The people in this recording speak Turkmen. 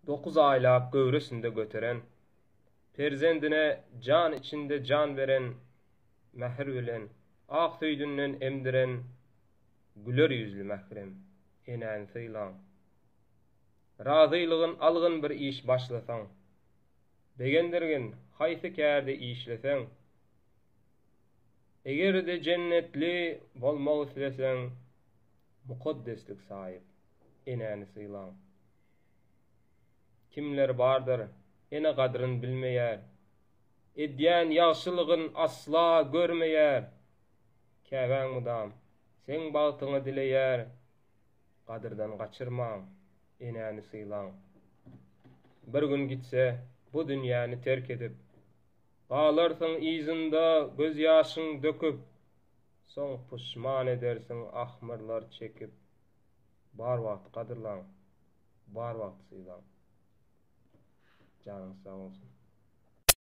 Dokuz aýlap göwresinde göteren, Perzendine jan içinde jan beren, Mähir bilen, ak süýdünden emdiren, Güler ýüzli mährem enäni sylaň. Razylygyn algyn bir iş başlasaň, Begendirgin haýsy kärde işleseň. Eger-de jennetli bolmak isleseň, Mukaddeslik saýyp, enäni sylaň. Kimler bardyr, ene gadryn bilmeýär, Edýän ýagşylygyn asla görmeýär. Käbäň mydam seň bagtyňy dileýär, Gadyrdan gaçyrmaň, enäni sylaň. Bir gün gitse bu dünýäni terk edip, Galarsyň yzynda gözýaşyň döküp, Soň puşman edersiň ahmyrlar çekip. Bar wagty gadyrlaň, bar wagty sylaň. Janyňyz sag bolsun.